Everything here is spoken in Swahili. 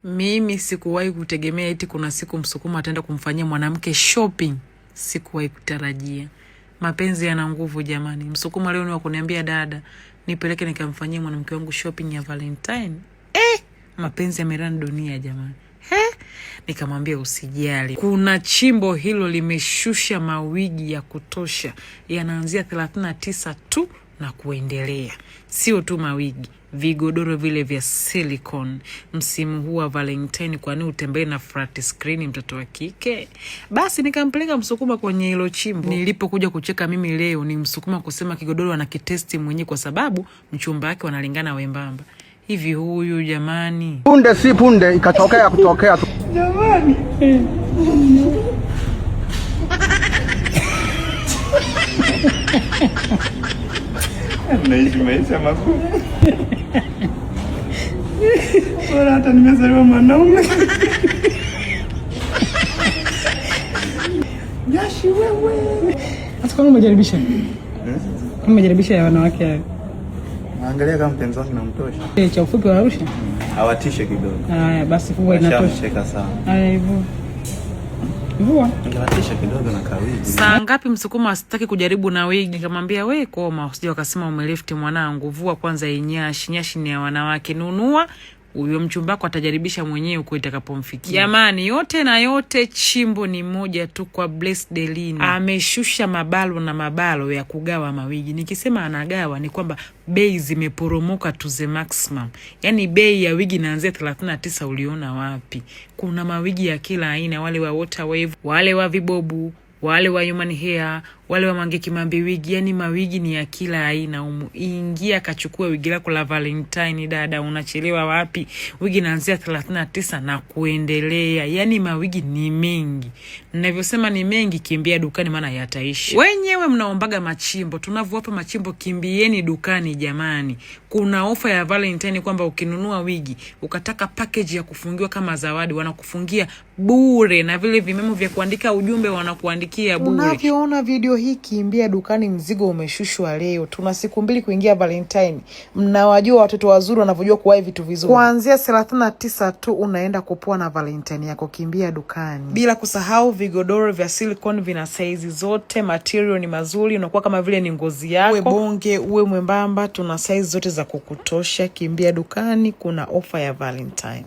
Mimi sikuwahi kutegemea eti kuna siku Msukuma ataenda kumfanyia mwanamke shopping. Sikuwahi kutarajia. Mapenzi yana nguvu jamani. Msukuma leo ni wa kuniambia dada, nipeleke nikamfanyia mwanamke wangu shopping ya Valentine. Mapenzi yamerun dunia jamani. He? Nikamwambia usijali, kuna chimbo hilo limeshusha mawigi ya kutosha, yanaanzia 39 tu na kuendelea. Sio tu mawigi, vigodoro vile vya silicone. Msimu huu wa Valentine, kwani utembee na flat screen mtoto wa kike? Basi nikampeleka Msukuma kwenye hilo chimbo. Nilipokuja kucheka mimi leo ni Msukuma kusema kigodoro anakitesti mwenyewe, kwa sababu mchumba wake wanalingana wembamba hivi. Huyu jamani, Punde si punde ikatokea kutokea. Jamani. Naishi maisha magumu. Bora hata nimezaliwa mwanaume. Nyashi wewe. Sasa kama umejaribisha? Kama umejaribisha ya wanawake hayo. Naangalia kama mpenzi wangu namtosha. Eh, cha ufupi wa Arusha? Awatishe kidogo. Haya basi vua inatosha. Ashamcheka sana. Haya hivyo. Vua. Ningewatisha kidogo na kawigi. Saa ngapi Msukuma asitaki kujaribu na wigi? Nikamwambia we koma, usije wakasema umelifti mwanangu, vua kwanza inyashi, nyashi ni ya wanawake, nunua huyo mchumba wako atajaribisha mwenyewe huko itakapomfikia. Jamani, yote na yote, chimbo ni moja tu kwa Bless Delina. Ameshusha mabalo na mabalo ya kugawa mawigi. Nikisema anagawa ni kwamba bei zimeporomoka to the maximum. Yaani bei ya wigi inaanzia 39, uliona wapi? Kuna mawigi ya kila aina, wale wa water wave, wale wa vibobu, wale wa human hair, wale wa Mange Kimambi wigi, yani mawigi ni ya kila aina humu. Ingia kachukua wigi lako la Valentine dada, unachelewa wapi? Wigi inaanzia 39 na kuendelea, yani mawigi ni mengi. Ninavyosema ni mengi, kimbia dukani, maana yataisha. Wenyewe mnaombaga machimbo, tunavyowapa machimbo, kimbieni dukani jamani. Kuna ofa ya Valentine kwamba ukinunua wigi ukataka package ya kufungiwa kama zawadi, wanakufungia bure, na vile vimemo vya kuandika ujumbe wanakuandikia bure. Unavyoona video hii, kimbia dukani, mzigo umeshushwa leo. Tuna siku mbili kuingia Valentine. Mnawajua watoto wazuri wanavyojua kuwahi vitu vizuri. Kuanzia 39 tu unaenda kupoa na Valentine yako, kimbia dukani. Bila kusahau vigodoro vya silicone vina saizi zote, material ni mazuri, unakuwa kama vile ni ngozi yako. Uwe bonge uwe mwembamba, tuna saizi zote za kukutosha. Kimbia dukani, kuna ofa ya Valentine.